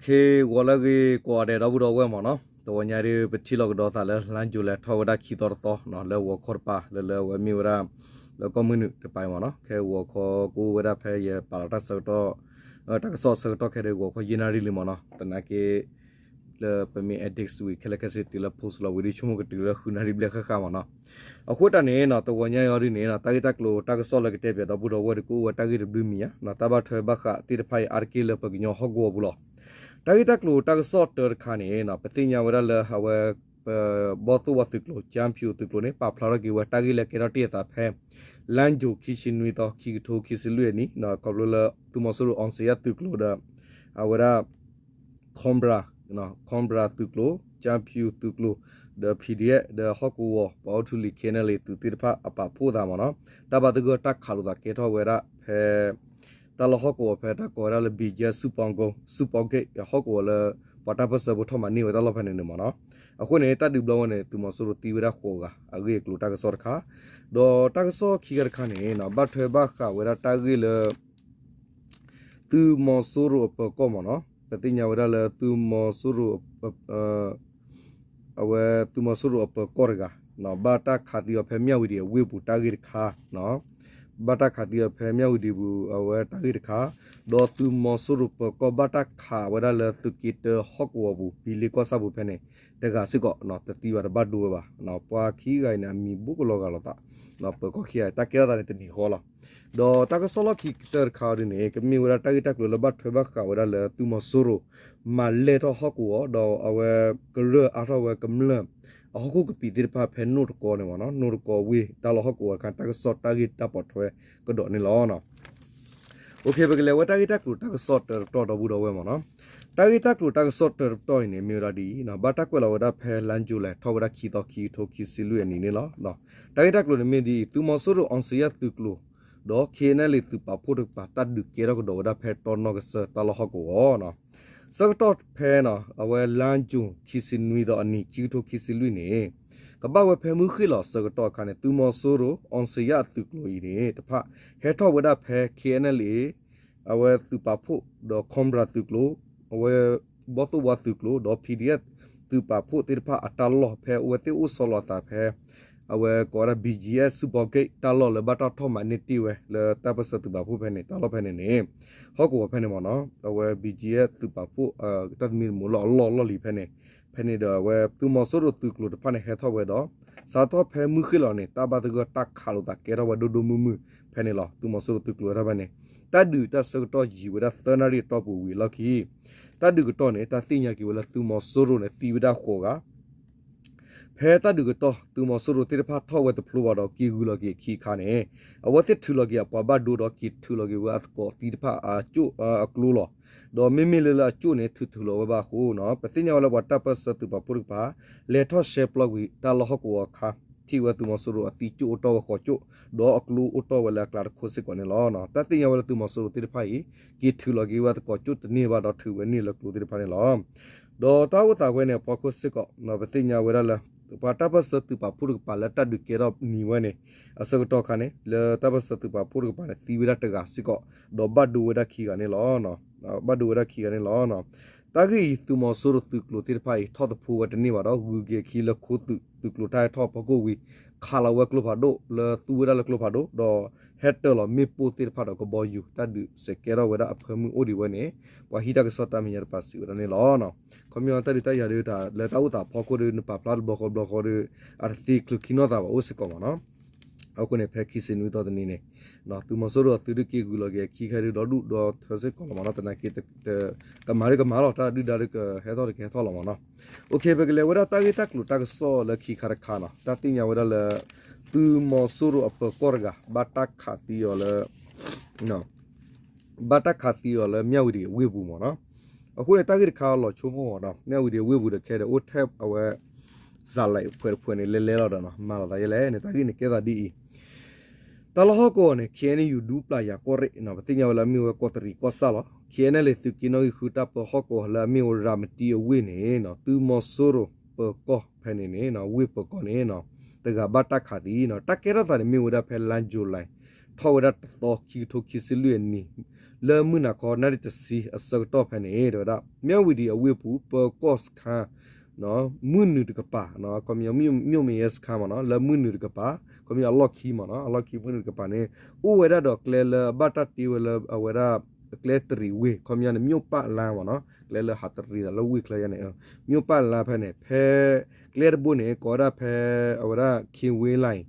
ဂီၤလၢအဂ့ၤကိးဂၤဒဲး ဒီပုၢ်ဒီဝဲၢ်မ့ၢ်နီၤ, တဝီညါဒ်ပထံၣ်လိာ်ကဒီးသးလၢ လါယူၤလံ ထီၣ်ဝဲဒၣ်ခံသီတသီနီၤ, လၢဂီၤခီတပၤ လၢလၢအဝဲမ့ၢ်ဝဲဒၣ် လၢကီၢ်မုၢ်နုာ်တပၤမ့ၢ်နီၤ, ခဲဂီၤခီကအိၣ်ဝဲဒၣ်ဖဲယပာ်လီၤတၢ်ဆၢကတီၢ် တၢ်ကစီၣ်အဆၢကတီၢ်ခဲဒၣ် ဂီၤခီယဲၢ်နၣ်ရံၣ်လံမ့ၢ်နီၤ, သနာ်က့ လၢပမ့ၢ် edit ဝံၤ ခဲလၢာ်ခဲဆ့တုၤလၢ post လီၤဝံၤဒီး ဆိကမိၣ်ကတုၤလၢဃုနၣ်ရံၣ်ဘျဲၣ်ဃၣ်ဃၣ်မ့ၢ်နီၤ. အဃိတၢ်န့ၣ်နီၤ တဝီညါအံၤဒ်န့ၣ်နီၤ တၢ်ဂ့ၢ်တၢ်ကျိၤတၢ်ကစီၣ်လၢကတဲပၠးဒီပုၢ်ဒီဝဲၢ်ဒီး ကအိၣ်ဝဲတၢ်ဂ့ၢ်တဘျုးမံၤညါနီၤ, တၢ်ဘၣ်ထွဲဘၣ်ဃးသ့ၣ်တဖၣ်အံၤ အါတက့ၢ်လၢပကညီဟီၣ်ကဝီၤပူၤလီၤ. တၢ်ဂ့ၢ်တၢ်ကျိၤတၢ်ကစီၣ်တၢတခါန့ၣ်နီၤ ပသ့ၣ်ညါဝဲဒၣ်လၢအဝဲ ပ ဘီၣ်သိၣ်ဝါသုးကျိၤ ကၠၢဖၠူသုးကျိၤန့ၣ် ပာ်ဖျါထီၣ်က့ၤဝဲတၢ်ဂ့ၢ်လၢကဲထီၣ်တ့ၢ်အသးဖဲ လါယူၤလံခံဆံနွံသီ ခံကထိခံဆံလွံၢ်အနံၣ်နီၤ, ခီဖျိလၢသုးမီၤစိရိၤ အောင်ဇေယျသုးကျိၤဒီး အဝဲဒၣ် Cobra, Cobra သုးကျိၤ, ကၠၢဖၠူသုးကျိၤ, ဒီး PDF ဒီးဟီၣ်ကဝီၤ ပှၤအိၣ်ထူလံၤ KNLA သုးသ့ၣ်တဖၣ်အပာ်ဖှိၣ်သးမ့ၢ်နီၤ, တၢ်ဘၣ်သဂၢၢ်တၢ်ခးလိာ်သးကဲထီၣ်ဝဲဒၣ်ဖဲ တၢ်လီၢ်ဟီၣ်ကဝီၤဖဲတၢ်ကိးဝဲဒၣ်လၢ ဘံကဲ ဆူပီကိ, ဆူပီကိ ဟီၣ်ကဝီၤလၢ ပှၤတၢ်ပၢၢ်ဆၢဖိထီၣ်မၤန့ၢ်ဝဲတၢ်လီၢ်ဖဲန့ၣ်န့ၣ်မ့ၢ်နီၤ. အဃိန့ၣ် တၢ်ဒုးဘျီဝဲန့ၣ် သုးမီၤစိရိၤသံဝဲဒၣ်ဃိးဂၤ အဂ့ၢ်အကျိၤတၢ်ကစီၣ်တခါ, ဒီးတၢ်ကစီၣ်ခံခါတခါန့ၣ်နီၤ ဘၣ်ထွဲဘၣ်ဃးဝဲဒၣ်တၢ်ဂ့ၢ်လၢ သုးမီၤစိရိၤအပၢၤကီၢ်မ့ၢ်နီၤ, ပသ့ၣ်ညါဝဲဒၣ်လၢသုးမီၤစိရိၤ အဝဲသုးမီၤစိရိၤအပၢၤကီၢ်တဂၤနီၤ ဘၣ်တၢ်ခးသံအီၤဖဲမၠၣ်ဝတံၤအဝ့ၢ်ပူၤတၢ်ဂ့ၢ်တခါနီၤ, ဘၣ်တၢ်ခးသံအီၤဖဲမၠၣ်ဝတံၤပူၤအဝဲတၢ်ဂ့ၢ်တခါ, ဒီးသုးမီၤစိရိၤပၢၤကီၢ်ဘၣ်တၢ်ခးဝဲဒၣ်လၢသုးက့တၢဟီၣ်ကဝီၤပူၤ ဘံလ့ကီၢ်ဆၣ်ပူၤဖဲန့ၣ် တဂၤစ့ၢ်ကီးနီၤ တသံဘၣ်တဘၣ်ဒိဝဲဘၣ်နီၤ, ပှၤခံဂၤအံၤန့ၣ် အမံၤဘူးကလီၤဂာ်လိာ်သးနီၤ, ပၢၤကီၢ်ခံဂၤအံၤ တၢ်ကဲထီၣ်သးန့ၣ်တနံၤဃီလီၤ. ဒီးတၢ်ကစီၣ်လီၢ်ခံကတၢၢ်တခါအံၤဒ်န့ၣ် ကမ့ၢ်ဝဲဒၣ်တၢ်ဂ့ၢ်တၢ်ကျိၤလၢဘၣ်ထွဲဘၣ်ဃးဝဲဒၣ်လၢသုးမီၤစိရိၤ မၤလဲၢ်ထီၣ်ဟီၣ်ကဝီၤ ဒီးအဝဲကရၢၢ်အါထီၣ်ဝဲကမျၢၢ် အဟီၣ်ခိၣ်ကပံာ်သ့ၣ်တဖၣ်ဖဲနိၣ်တကီန့ၣ်မ့ၢ်နီၤ, နိၣ်တကီဝ့ၢ်တၢ်လီၢ်ဟီၣ်ကဝီၤတခါ တၢ်ကစီၣ်တၢ်ဂ့ၢ်တၢ်ပိာ်ထွဲကဒီးန့ၣ်လီၤ. အိၣ်ခ့ ပကလဲၤဝဲတၢ်ဂ့ၢ်တၢ်ကျိၤတၢ်ကစီၣ်တၢတတီၢ်ဒီပုၢ်ဒီဝဲၢ်မ့ၢ်နီၤ, တၢ်ဂ့ၢ်တၢ်ကျိၤတၢ်ကစီၣ်တၢတတီၢ်အံၤန့ၣ် မ့ၢ်ဝဲဒၣ်ဒ်အံၤနီၤ, ဘၣ်တၢ်ကွဲးလီၤဝဲဒၣ်ဖဲလါယူၤလံ ထီၣ်ဝဲဒၣ်ခံသီ ခံကထိခံဆံလွံၢ်အနံၣ်န့ၣ်လီၤ. တၢ်ဂ့ၢ်တၢ်ကျိၤန့ၣ်မ့ၢ်ဒ်အံၤ, သုးမီၤစိရိၤ အောင်ဇေယျသုးကျိၤ ဒီး KNLA သုးပာ်ဖှိၣ်တကပၤ တၢ်ဒုးကဲထီၣ်ကဒီးဝဲဒၣ်ဖဲတီနီၢ်ကစၢၢ်တၢ်လီၢ်ဟီၣ်ကဝီၤနီၤ. ဆၢကတီၢ်ဖဲနီၤ အဝဲလါယူၤခံဆံနွံသီအနံၤ ခံကထိခံဆံလွံၢ်န့ၣ် ကဘၣ်ဝဲဖဲမုၢ်ဃ့ၢ်လီၤအဆၢကတီၢ်အခါန့ၣ် သုးမီၤစိရိၤ အောင်ဇေယျအသုးကျိၤအံၤန့ၣ်တဖၣ် ဟဲထီၣ်ဝဲဒၣ်ဖဲ KNLA အဝဲသုးပာ်ဖှိၣ်ဒီး Cobra သုးကျိၤ, အဝဲဘီၣ်သိၣ်ဝါသုးကျိၤ ဒီး PDF သုးပာ်ဖှိၣ်သ့ၣ်တဖၣ်အတၢ်လီၢ်ဖဲအဝဲသ့ၣ်အိၣ်ဆီလီၤအသးဖဲ အဝဲကိးဝဲဒၣ် ဘံကဲ ဆူပီကိ တၢ်လီၢ်လၢဘၣ်တၢ်ထီၣ်မၤန့ၢ်တ့ၢ်ဝဲလၢတၢ်ပၢၢ်ဆၢသုးပာ်ဖှိၣ်ဖဲန့ၣ် တၢ်လီၢ်ဖဲန့ၣ်န့ၣ် ဟီၣ်ကဝီၤဖဲန့ၣ်မ့ၢ်နီၤ, အဝဲ ဘံကဲ သုးပာ်ဖှိၣ် တၢ်သမံသမိးလၢအလီၢ်လီၢ်လံၤဖဲန့ၣ်, ဖဲန့ၣ်ဒီးအဝဲသုးမီၤစိရိၤသုးကျိၤတဖၣ်န့ၣ် ဟဲထီၣ်ဝဲဒီး စးထီၣ်ဖဲမုၢ်ဃ့ၢ်လီၤန့ၣ် တၢ်ဘၣ်သဂၢၢ်တၢ်ခးလိာ်သးကဲထီၣ်ဝဲဒိၣ်ဒိၣ်မုၢ်မုၢ်ဖဲန့ၣ်လီၤ. သုးမီၤစိရိၤသုးကျိၤဟဲထီၣ်ဖဲန့ၣ် တၢ်ဒုးတၢ်ဆၢကတီၢ်ယံာ်ဝဲဒၣ်သၢနၣ်ရံၣ်အတီၢ်ပူၤဝံၤအလီၢ်ခံ တၢ်ဒုးကတီၢ်န့ၣ် တၢ်သ့ၣ်ညါက့ၤဝဲလၢသုးမီၤစိရိၤန့ၣ် သံဝဲဒၣ်ဃိးဂၤ ဖဲတၢ်ဒုးကတီၢ် သုးမီၤစိရိၤသ့ၣ်တဖၣ်ထီၣ်ဝဲတဖျိဘၣ်ဒီး က့ၤဂုၤလီၤက့ၤအခံအခါန့ၣ် အဝဲသ့ၣ်ထုးလီၤက့ၤအပှၤဘၣ်ဒိဒီး က့ၤထုးလီၤက့ၤဝဲအသကိးသံတဖၣ်အကၠိၣ်အကျိလီၤ. ဒီးမ့မ့ၢ်လၢလၢအကၠိၣ်န့ၣ် ထုးထုးလီၤဝဲဘၣ်အဃိနီၤ ပသ့ၣ်ညါဝဲလၢပှၤတၢ်ပၢၢ်ဆၢသုးပာ်ဖှိၣ်တကပၤ လဲၤထီၣ်ရှဲပျီကွံာ်တၢ်လီၢ်ဟီၣ်ကဝီၤအခါ ထံၣ်ဝဲသုးမီၤစိရိၤအသံကၠိၣ်အိၣ်တီၢ်ဝဲဃိးကၠိၣ် ဒီးအကျိအိၣ်တီၢ်ဝဲလၢအကျါတခိၣ်စ့ၢ်ကီးန့ၣ်လီၤ. တၢ်သ့ၣ်ညါဝဲလၢသုးမီၤစိရိၤသ့ၣ်တဖၣ်အံၤ က့ၤထုးလီၤက့ၤဝဲသကိးကၠိၣ်တန့ၢ်ဘၣ်ဒီးထုးဝဲန့ၢ်လၢကျိသ့ၣ်တဖၣ်န့ၣ်လီၤ. ဒီးတၢ်အိၣ်သးဝဲန့ၣ်အဖီခိၣ်စ့ၢ်ကီး ပသ့ၣ်ညါဝဲဒၣ်လၢ ပှၤတၢ်ပၢၢ်ဆၢသုးပာ်ဖှိၣ်တကပၤလၢတၢ်ဒုးကဲထီၣ်နံၤဝဲန့ၣ် အဆၢကတီၢ်အခါန့ၣ် လၢတၢ်ပၢၢ်ဆၢသုးပာ်ဖှိၣ်တကပၤန့ၣ် သံဝဲဒၣ်တဂၤစ့ၢ်ကီး ဒီးဘၣ်ဒိဝဲဒၣ်ခံဂၤန့ၣ်လီၤ. ဘၣ်ဒိဝဲဒၣ်ခံဂၤန့ၣ်လီၤ. တၢ်ဂ့ၢ်အံၤ သုးမီၤစိရိၤသုးကျိၤသ့ၣ်တဖၣ်အံၤ ထီၣ်သဖှိဝဲတန့ၢ်ဘၣ်ဒီး ဂုၤက့ၤအခံလၢခိသုးကျိၤတၢ်ဟဲထီၣ်အဖီခိၣ်ဝံၤ ခးလီၤဝဲကျိဖးဒိၣ်လၢသူဝဲဒၣ်လၢကျိဖးဒိၣ် ဒီးဟဲတၢၤလီၤမ့ၣ်ပိၢ်သ့ၣ်တဖၣ်ဒီးကဘီယူၤ တၢ်ဒုးစဲးကဲထီၣ်ဝဲဒၣ်အဖၢမုၢ်အိၣ်ဒံးဝဲန့ၣ် ပှၤဟံးတၢ်ကစီၣ်တၢ်မဲာ်ညါတပၤစံးဝဲဒၣ်န့ၣ်လီၤ. ခီပညီတၢ်ဒုးတၢ်ယၤဒုးတၢ်လၢတၢ်အိၣ်သးအဖီခိၣ်ဒီး နပာ်ဖျါတဘျီဃီဘျီဃီဒီး အတသ့ချုးခံနီၢ်သးဘၣ်အိၣ်စ့ၢ်ကီးမ့ၢ်နီၤ. အဃိန့ၣ် ဖဲခံဆံနွံသီတနံၤန့ၣ် သုးမီၤစိရိၤအသုးဒုးက့ၤဂုၤလီၤက့ၤအခံခဲဒုးဒီဒူၣ်ဒီထၢစ့ၢ်ကီးလီၤမ့ၢ်နီၤ. သနာ်က့ ကမၤဒုးကမၤလီၤ တၢ်ဒုၣ်ဒါဒုးကဟဲထီၣ်ဒုးကဟဲထီၣ်လီၤမ့ၢ်နီၤ. အိၣ်ခ့ ပကလဲၤဝဲဒၣ်တၢ်ဂ့ၢ်တၢ်ကျိၤတၢ်ကစီၣ်လၢခံခါတခါနီၤ. တၢ်သ့ၣ်ညါဝဲဒၣ်လၢ သုးမီၤစိရိၤအပၢၤကီၢ်တဂၤ ဘၣ်တၢ်ခးသံအီၤလၢ ဘၣ်တၢ်ခးသံအီၤလၢမၠၣ်ဝတံၤအဝ့ၢ်ပူၤမ့ၢ်နီၤ. အဃိန့ၣ် တၢ်ဂ့ၢ်တခါလီၤဆိကမိၣ်မ့ၢ်နီၤ မၠၣ်ဝတံၤအဝ့ၢ်ပူၤဒီးခဲဒီး အိၣ်ထဲအဝဲ စးလဲးဖှဲးတဖှဲးန့ၣ် လဲၤလဲၤလီၤဒီးနီၤ မၤလိာ်သးယဲလဲၣ်န့ၣ် တၢ်ဂ့ၢ်န့ၣ်ကဲသးဒ်အံၤ တၢ်လီၢ်ဟီၣ်ကဝီၤန့ၣ် KNU ဒူပျၢ်ယၤကီၢ်ရ့ၣ်နီၤ ပသ့ၣ်ညါဝဲလၢအမ့ၢ်ဝဲကီးတရံးကီၢ်ဆၣ်လီၤ. KNLA သုးက့နီၣ်ဂံၢ်ဃုတၢ်ပၢဟီၣ်ကဝီၤလၢအမ့ၢ်ဝဲရၤမတံအဝ့ၢ်န့ၣ်နီၤ သုးမီၤစိရိၤပၢၤကီၢ်ဖဲန့ၣ်န့ၣ် ဝ့ၢ်ပၢၤကီၢ်န့ၣ်နီၤ တဂၤဘၣ်တၢ်ခးသံနီၤ. တၢ်ကဲထီၣ်သးန့ၣ်မ့ၢ်ဝဲဒၣ်ဖဲလါယူၤလံ ထီၣ်ဝဲဒၣ်တသီ ခံကထိခံဆံလွံၢ်အနံၣ် လၢမုၢ်နၤခီ နၣ်ရံၣ်တဆံအဆၢကတီၢ်ဖဲန့ၣ် တဲဝဲဒၣ် မၠၣ်ဝံၤဒံၤအဝ့ၢ်ပူၤ ပၢၤကီၢ်စခါ မုၢ်နုာ်တကပၤ ခီပညီ မြို့မရဲစခါမ့ၢ်နီၤ လၢမုၢ်နုာ်တကပၤ ခီပညီအလီၢ်ခံမ့ၢ်နီၤ အလီၢ်ခံမုၢ်နုာ်တကပၤန့ၣ် အိၣ်ဝဲဒၣ်ဒီးကျဲလၢအဘၣ်တၢ်တ့ဝဲလၢအဝဲဒၣ် ကျဲတရံးဝ့ၢ် ခီပညီန့ၣ် မြို့ပတ်လမ်းမ့ၢ်နီၤ ကျဲလၢဟးတရံးသးလၢဝ့ၢ်ချၢယါန့ၣ် မြို့ပတ်လမ်းဖဲန့ၣ် ဖဲ ကျဲတဘိန့ၣ် ကိးဝဲဒၣ်ဖဲ အဝဲဒၣ် ခ့ဝ့လၢ်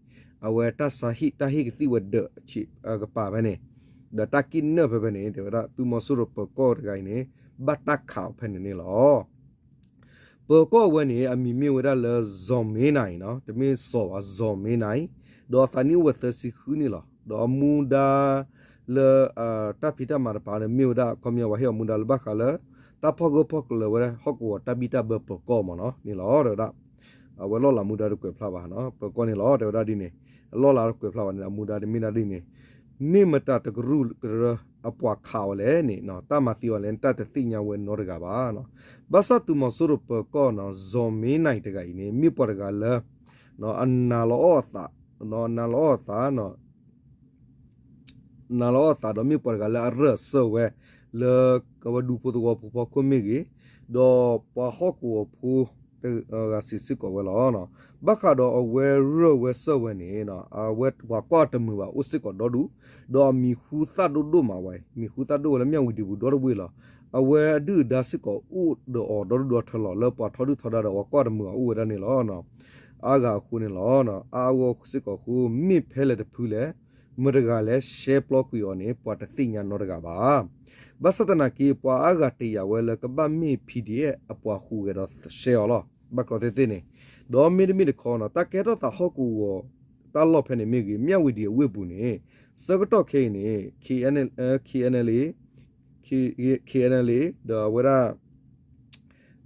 အဝဲတၢ်ဆါဟံၣ်တၢ်ဟ့ၣ်ကသံၣ်ဝဲဒၢးအကပၤဖဲန့ၣ် ဒီးတၢ်ကံၣ်နၢၣ်ဖဲဖဲန့ၣ် တဲဝဲဒၣ် သုးမီၤစိရိၤပၢၤကီၢ်တဂၤအံၤန့ၣ် ဘၣ်တၢ်ခးအီၤဖဲန့ၣ်န့ၣ်လီၤ. ပၢၤကီၢ်ဝဲန့ၣ် အမံၤမ့ၢ်ဝဲဒၣ်လၢ စီၤမ့နၤအံၤနီၤ တမ့ၢ်စီၤဘၣ် စီၤမ့နၤအံၤ ဒီးအသးနံၣ်အိၣ်ဝဲသၢဆံဃုနံၣ်လီၤ. ဒီးအမူဒါလၢ တၢ်ဖံးတၢ်မၤတပၤန့ၣ် မ့ၢ်ဝဲဒၣ် ခီပညီ ပှၤဟ့ၣ်အီၤမူဒါလၢဘၣ်ဃးလၢ တၢ်ဖီၣ်ဂၢၢ်ဖီၣ်ကျၢၤဝဲဒၣ် ဟီၣ်ကဝီၤတၢ်ဘံၣ်တၢ်ဘၢပၢၤကီၢ်မ့ၢ်နီၤန့ၣ်လီၤ တဲဝဲဒၣ် အဝဲလီၢ်လၤမူဒါတကွဲးဖျါဘၣ်နီၤ ပၢၤကီၢ်န့ၣ်လီၤ တဲဝဲဒၣ်ဒ်န့ၣ် အလီၢ်လၤတကွဲးဖျါဘၣ်န့ၣ် အမူဒါတမ့ၢ်ဒၣ်ဒ်န့ၣ် မ့ၢ်မတၤတကရူၢ်ကရၢအပှၤခးအီၤလဲၣ်န့ၣ် တၢ်မၤသံအီၤလဲၣ်န့ၣ် တၢ်တသ့ၣ်ညါဝဲနီတဂၤဘၣ်. ဘၣ်ဆၣ်သုးမီၤစိရိၤပၢၤကီၢ်နီၤ စီၤမ့နၤအံၤတဂၤအံၤန့ၣ် မ့ၢ်ပှၤတဂၤလၢ အနာ်လီၤအီၣ်အသး နာ်လီၤအီၣ်အသး နာ်လီၤအီၣ်အသးဒီးမ့ၢ်ပှၤတဂၤလၢအရၢၢ်စၢၢ်ဝဲ လၢကဝဲဒူဖိသဝီဖိဖီခိၣ်မ့ၢ်ဂ့ၤ, ဒီးပှၤဟီၣ်ကဝီၤဖိ တဂၤစံးစ့ၢ်ကီးဝဲလီၤ. ဘၣ်ဃးဒီးအဝဲရၢၢ်ဝဲစၢၢ်ဝဲန့ၣ် အဝဲပှၤကွၢ်တမုာ်ဘၣ်အိၣ်စ့ၢ်ကီးဒီဒူၣ်, ဒီးအမံၤဟူသၣ်ဒိၣ်ဒိၣ်မးဝဲ, မံၤဟူသၣ်ဒိၣ်ဝဲလၢမၠၣ်ဝံၤဒံးပူၤဒီတဝ့ၢ်လီၤ. အဝဲအဒုၣ်အဒါစ့ၢ်ကီးအိၣ်ဒီးအီၤဒီဒူၣ်ဒီထၢလီၤ လၢပှၤထီဒုၣ်ထီဒါဒီးပှၤကွၢ်တမုာ်အီၤအိၣ်ဝဲဒၣ်န့ၣ်လီၤ. အါဂၤအဃိန့ၣ်လီၤ. အါအါဂီၢ်စ့ၢ်ကီးအဃိ မ့ၢ်ဖဲလဲၣ်တဖုလဲၣ်, မတၤတဂၤလဲၣ် ရှဲပျီကွံာ်အီၤန့ၣ် ပှၤတသ့ၣ်ညါနီတဂၤဘၣ်. ဘၣ်ဆၣ်သနာ်က့ ပှၤအါဂၤတယာ်ဝဲလၢကဘၣ်မ့ၢ် PDF အပှၤဟူးဂဲၤဒီးရှဲအီၤလီၤ. ဘၣ်ကျီသ့ၣ်သ့ၣ်န့ၣ်, ဒီးမ့တမ့ၢ်တခီနီၤ တၢ်ကဲထီၣ်သးဟီၣ်ကဝီၤတၢ်လီၢ်ဖဲန့ၣ်မ့ၢ်ဂ့ၤ, မၠၣ်ဝံၤဒံးအဝ့ၢ်ပူၤန့ၣ် ဆၢကတီၢ်ခဲအံၤန့ၣ် KNLA, KNLA ဒီးအဝဲဒၣ်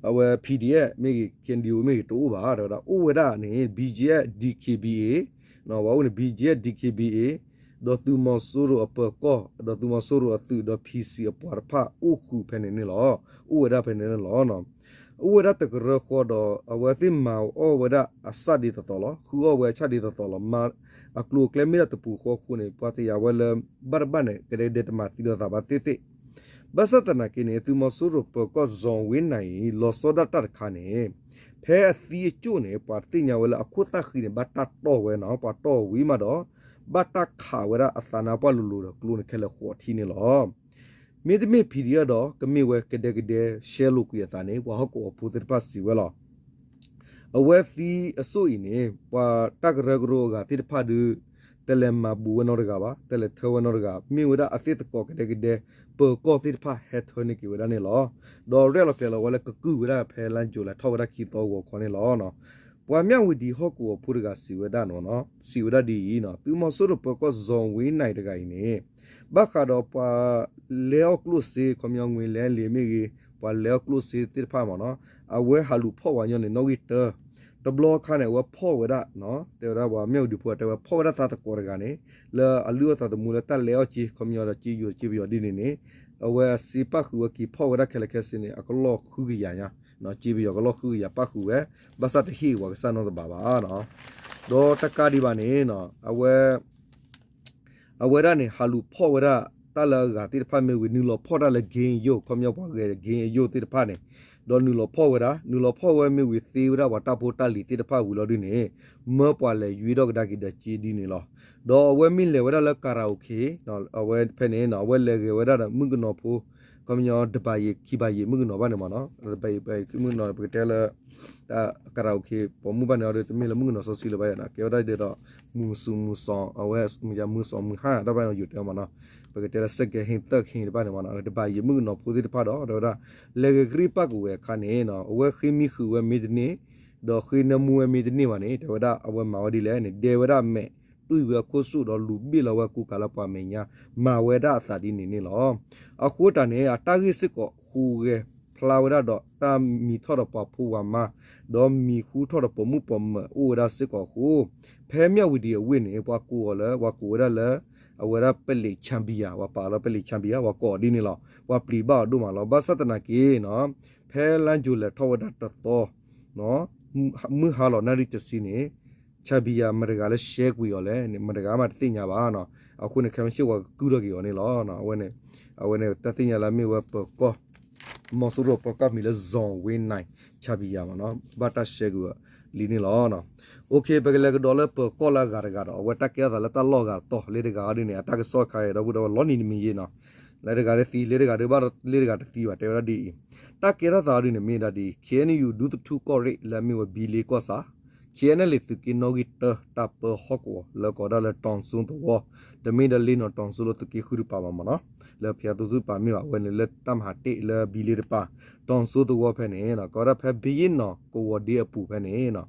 အဝဲ PDF မ့ၢ်ဂ့ၤ KNDO မ့ၢ်ဂ့ၤ တအိၣ်ဘၣ် တဲဝဲဒၣ် အိၣ်ဝဲဒၣ်န့ၣ် BGF DKBA, ပှၤအိၣ်န့ၣ် BGF DKBA ဒီးသုးမီၤစိရိၤအပၢၤကီၢ် ဒီးသုးမီၤစိရိၤအသုးဒီး PC အပှၤတဖၣ်အိၣ်ဃုာ်ဖဲန့ၣ်န့ၣ်လီၤ. အိၣ်ဝဲဒၣ်ဖဲန့ၣ်န့ၣ်လီၤ. အိၣ်ဝဲဒၣ်တကရၢဃီဒီး အဝဲသ့ၣ်မၤအီၣ်ဝဲဒၣ်အစၢ်ဒ်သိးသိးလီၤ. ဃုအီၣ်ဝဲအဆၣ်ဒ်သိးသိးလီၤ. မၤအကျိၤအကျဲမ့ၢ်ဒၣ်တပူၤဃီအဃိန့ၣ် ပှၤတယာ်ဝဲလၢ ဘၣ်တဘၣ်န့ၣ် ကဒဲကဒဲတမၤသံလိာ်သးဘၣ်သ့ၣ်သ့ၣ် ဘၣ်ဆၣ်သနာ်က့န့ၣ် သုးမီၤစိရိၤပၢၤကီၢ် စီၤဝ့နၤအံၤ လီၤဆီဒၣ်တၢ်တခါန့ၣ် ဖဲအသံအကၠိၣ်န့ၣ် ပှၤတသ့ၣ်ညါဝဲလၢအခိၣ်သၣ်ဃံန့ၣ် ဘၣ်တၢ်တီၢ်ဝဲနီၤ, ပှၤတီၢ်ဝံၤမးဒီး ဘၣ်တၢ်ခးဝဲဒၣ်အသးနါပှၢ်လိၤလိၤဒီးကျိန့ၣ်ခဲလၢာ်ဃိးထံန့ၣ်လီၤ. မ့တမ့ၢ် PDF ဒီး ကမ့ၢ်ဝဲကဒဲကဒဲရှဲလိာ်ကွံာ်အသးန့ၣ် ပှၤဟီၣ်ကဝီၤဖိသ့ၣ်တဖၣ်စံးဝဲလီၤ. အဝဲသံအစိၣ်အံၤန့ၣ် ပှၤတၢ်ကရၢကရိအဂၤသ့ၣ်တဖၣ်ဒုး တလဲၤမၤဘူးဝဲနီတဂၤဘၣ်, တလဲၤထၢဝဲနီတဂၤ, မ့ၢ်ဝဲဒၣ်အသ့ၣ်သကိးကဒဲကဒဲ ပၢၤကီၢ်သ့ၣ်တဖၣ်ဟဲထၢန့ၢ်က့ၤဝဲဒၣ်န့ၣ်လီၤ. ဒီးရဲၣ်လီၤကျဲၤလီၤဝဲလၢကကုၢ်ဝဲဒၣ်ဖဲလါယူၤလံထီၣ်ဝဲဒၣ်ခံသီဂီၤခီန့ၣ်လီၤ. ပှၤမၠၣ်ဝံၤဒံးဟီၣ်ကဝီၤဖိတဂၤစံးဝဲဒၣ်နီၤ, စံးဝဲဒၣ်ဒ်အံၤနီၤ, သုးမီၤစိရိၤပၢၤကီၢ် စီၤဝ့နၤအံၤတဂၤအံၤန့ၣ် ဘၣ်ဃးဒီးပှၤလဲၤအီၣ်ကျိၣ်စ့ ခီပညီငွေလဲလဲမ့ၢ်ဂ့ၤ, ပှၤလဲၤအီၣ်ကျိၣ်စ့သ့ၣ်တဖၣ်မ့ၢ်နီၤ, အဝဲဟးလူၤဖီၣ်ဝဲညီန့ၣ် နီၣ်ဂံၢ်တၢ, တဘျီခါန့ၣ် အဝဲဖီၣ်ဝဲဒၣ်, တဲဝဲဒၣ်ပှၤမၠၣ်ဝံၤဒံးဖိတဲဝဲ ဖီၣ်ဝဲဒၣ်သးသကိးတဂၤန့ၣ် လၢအလုၢ်အီၣ်သးသမူလၢတၢ်လဲၤအီၣ်စ့ ခီပညီဒီးစ့ယိၤစ့ပယီၤဒ်န့ၣ်န့ၣ်, အဝဲအစ့ပၣ်ဃုာ်ဝဲက့ၤဖီၣ်ဝဲဒၣ်ခဲလၢာ်ခဲဆ့န့ၣ် အကလီၢ်ဃုကယၤညါ, စ့ပယီၤကလီၢ်ဃုကယၤပၣ်ဃုာ်ဝဲ, ဘၣ်ဆၣ်တဟ့ၣ်ပှၤကစၢ်နီတဘးဘၣ်. ဒီးတကးဒံးဘၣ်န့ၣ် အဝဲ အဝဲဒၣ်န့ၣ် ဟးလူၤဖီၣ်ဝဲဒၣ် တၢ်လၢအဂၤသ့ၣ်တဖၣ်မ့ၢ်ဝံၤ နုာ်လီၤဖီၣ်တၢ်လၢ က့ယိၤ ခီပညီပှၤဂဲၤ က့ယိၤ သ့ၣ်တဖၣ်န့ၣ်, ဒီးနုာ်လီၤဖီၣ်ဝဲဒၣ်, နုာ်လီၤဖီၣ်ဝဲမ့ၢ်ဝံၤသ့ဝဲဒၣ်ပှၤတၢ်ဖိတၢ်လံၤသ့ၣ်တဖၣ်ဝံၤလီၤဒုန့ၣ်, မၢပှၤလဲၤယွ့ထီၣ်ကဒါက့ၤဒီးစ့ဒ်န့ၣ်လီၤ. ဒီးအဝဲမ့ၢ်လဲၤဝဲဒၣ်လၢ karaoke အဝဲဖဲန့ၣ် အဝဲလဲၤဂဲၤဝဲဒၣ်ဒီးမုၣ်ကနီၤဖိ ခီပညီတဘးယံာ်ခံဘးယံာ်မုၣ်ကနီၤဘၣ်န့ၣ်မ့ၢ်နီၤ, တဘးယံာ်ခံမုၣ်ကနီၤ ပကတဲလၢ karaoke ပိာ်မုၣ်ဘၣ်န့ၣ်အီၤဒီး တမ့ၢ်လၢမုၣ်ကနီၤစီဆှံလၢၤဘၣ်ယၤနီၤ, ကဲဝဲဒၣ်ဒ်သိး မုၢ်ဆူၣ်မုၢ်စီၤ အဝဲမုၢ်ဆူၣ်မုၢ်ဟါတၢ်ဘၣ်န့ၣ် ယိၤတဲအီၤမ့ၢ်နီၤ, ပကတဲလၢ second hand third hand တဘၣ်န့ၣ်မ့ၢ်နီၤ, တဘးယံာ်မုၣ်ကနီၤဖိသ့ၣ်တဖၣ်ဒီး တဲဝဲဒၣ် လဲၤဂဲၤကရံၣ်ပၣ်ကဝဲၤအခါန့ၣ် အဝဲဃ့မံဃုာ်ဝဲမ့ၢ်တန့ၢ် ဒီးဃ့နၢမူဝဲမ့ၢ်တန့ၢ်ဘၣ်န့ၣ် တဲဝဲဒၣ်အဝဲမၤဝဲဒ်လဲၣ်န့ၣ် ဒဲဝဲဒၣ်အမဲာ် တွံၢ်ဝဲအခိၣ်ဆူၣ်ဒီးလူၤဘ့ၣ်လီၤဝဲအကူကၤလၢပှၤမဲာ်ညါ မၤဝဲဒၣ်အသးဒ်န့ၣ်န့ၣ်လီၤ. အဃိတၢ်န့ၣ် အတၢ်ဂ့ၢ်စ့ၢ်ကီးဟူးဂဲၤဖျါဝဲဒၣ်ဒီးတၢ်မံၤထီၣ်ဒီးပှၤဖိပှၤမါ ဒီးမံၤဟူထီၣ်ဒီးပိာ်မုၣ်ပိာ်မၢၤအိၣ်ဝဲဒၣ်စ့ၢ်ကီးအဃိ ဖဲမၠၣ်ဝံၤဒံးအဝ့ၢ်န့ၣ် ပှၤကိးအီၤလၢ ပှၤကိးဝဲဒၣ်လၢ အဝဲဒၣ်ပလံး champion ပှၤပာ်လီၤပလံး champion ပှၤကိးအီၤဒ်န့ၣ်လီၤ. ပှၤပျံၤဘၣ်အီၤဒိၣ်မးလီၤ. ဘၣ်ဆၣ်သနာ်က့ ဖဲလါယူၤလံထီၣ်ဝဲဒၣ်တသီ မုၢ်ဟါလီၤနၣ်ရံၣ်တဆံန့ၣ် ဆၣ်ဘံယၤ မတၤတဂၤလၢ share ကွံာ်အီၤလဲၣ်န့ၣ် မတၤတဂၤမးတသ့ၣ်ညါဘၣ်နီၤ. အဃိန့ၣ် ခဲမုၢ်ဆ့ၣ် ပှၤကကုၢ်ထီၣ်က့ၤအီၤန့ၣ်လီၤ. အဝဲန့ၣ် အဝဲန့ၣ် တၢ်သ့ၣ်ညါလၢအမ့ၢ်ဝဲပၢၤကီၢ် မီၤစိရိၤပၢၤကီၢ်မံၤလၢ Zone ဝ့နၢၣ် ဆၣ်ဘံယၤမးနီၤ ဘၣ်တၢ် share ကွံာ်အီၤလံန့ၣ်လီၤ. အိၣ်ခ့ ပကလဲၤကဒီးလၢပၢၤကီၢ်လၢအဂၤတဂၤဒီး အဝဲတၢ်ကဲထီၣ်သးလၢတၢ်လီၢ်ဂၤတီၤလၢတဂၤအီၤဒ်န့ၣ် အတၢ်ကစီၣ်ခါအံၤ ဒီပုၢ်ဒီဝဲၢ် လီၤနံၤတမံၤယ့နီၤ လၢတဂၤတသံ လၢတဂၤဒုးဘၣ်လၢတဂၤတသံဘၣ် တဲဝဲဒၣ်ဒ်အံၤ, တၢ်ကဲထီၣ်သးအီၤဒ်န့ၣ်မ့ၢ်ဒၣ်ဒ် ခ့ၣ်အဲၣ်ယူၣ် ဒူသထူကီၢ်ရ့ၣ်လၢအမ့ၢ်ဝဲဘံလ့ကီၢ်ဆၣ် ခ့ၣ်အဲၣ်လ့ၣ် သုးက့နီၣ်ဂံၢ်တၢ တၢ်ပၢဟီၣ်ကဝီၤလၢကိးဒၣ်လၢ တီၤစိသဝီ တမ့ၢ်ဒီးလ့နီၤ တီၤစိလၢသုးက့ဃုတပၤဘၣ်မးနီၤ လၢဖၠးသူစူပၤမ့ၢ်ဘၣ် အဝဲန့ၣ်လၢတၢ်မၤတ့ၢ်လၢဘံလ့တပၤ တီၤစိသဝီဖဲန့ၣ် ကိးဒၣ်ဖဲဘံယ့ၣ်နီၤကဝီၤဒ့အပူၤဖဲန့ၣ်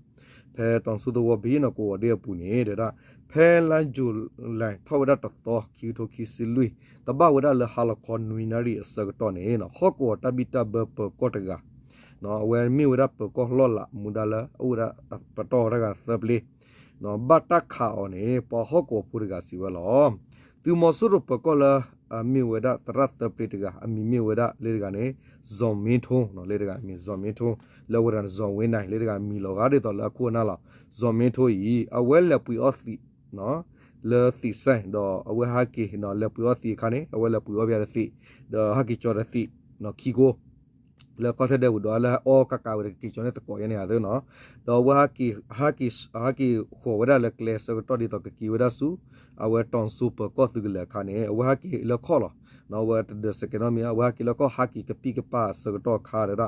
ဖဲတီၤစိသဝီဘံယ့ၣ်နီၤကဝီၤဒ့အပူၤန့ၣ် တဲဝဲဒၣ် ဖဲလါယူၤလံ ထီၣ်ဝဲဒၣ်တသီခံကထိခံဆံလွံၢ် ကဘၣ်ဝဲဒၣ်လၢဟါလီၤခီနွံနၣ်ရံၣ်အဆၢကတီၢ်န့ၣ် ဟီၣ်ကဝီၤတၢ်ဘံၣ်တၢ်ဘၢပၢၤကီၢ်တဂၤ အဝဲမ့ၢ်ဝဲဒၣ်ပၢၤကီၢ်လီၢ်လးမူဒါလၢ အိၣ်ဝဲဒၣ်ပတီၢ်ဝဲဒၣ်ဂၤသၢပျ့ ဘၣ်တၢ်ခးအီၤန့ၣ် ပှၤဟီၣ်ကဝီၤဖိတဂၤစံးဝဲလီၤ. သုးမီၤစိရိၤပၢၤကီၢ်လၢ အမ့ၢ်ဝဲဒၣ်သရၣ်သၢပျ့တဂၤ အမံၤမ့ၢ်ဝဲဒၣ်လၢတဂၤန့ၣ် စီၤမ့ထိ လၢတဂၤအမံၤ စီၤမ့ထိ လၢဝဲဒၣ် စီၤဝ့နၢ် လၢတဂၤအမံၤလီၤဂာ်ဒ်သိးလၢအခိၣ်အနၢ်လီၤ. စီၤမ့ထိအံၤ အဝဲလဲၤပှ့ၤအီၣ်သံး လၢသံးစဲၣ် ဒီးအဝဲဟဲက့ၤ လဲၤပှ့ၤအီၣ်သံးအခါန့ၣ် အဝဲလဲၤပှ့ၤအီၣ်ဘၣ်တသံး ဒီးဟဲက့ၤကၠီတသံး ခံကိ လၢကီၢ်ထဲဒဲးပူၤဒီး လၢအီၣ်ကးကးဝဲဒီးကက့ၤကၠီန့ၢ်သကိးယဲန့ၣ်အသိးနီၤ, ဒီးအဝဲ ဟဲက့ၤဃီၤဝဲဒၣ်လၢကျဲအဆၢကတီၢ်ဒ်သိးကက့ၤဝဲဒၣ်ဆူ အဝဲတီၤစိပၢၤကီၢ်သုးကလၢၤအခါန့ၣ် အဝဲဟဲက့ၤလၢခီၣ်လီၤ. အဝဲတဒၢးစဲးကဲးနီတမံၤ အဝဲဟဲက့ၤလၢခီၣ်ဟးက့ၤကပံၢ်ကပၢ်အဆၢကတီၢ်အခါဒီး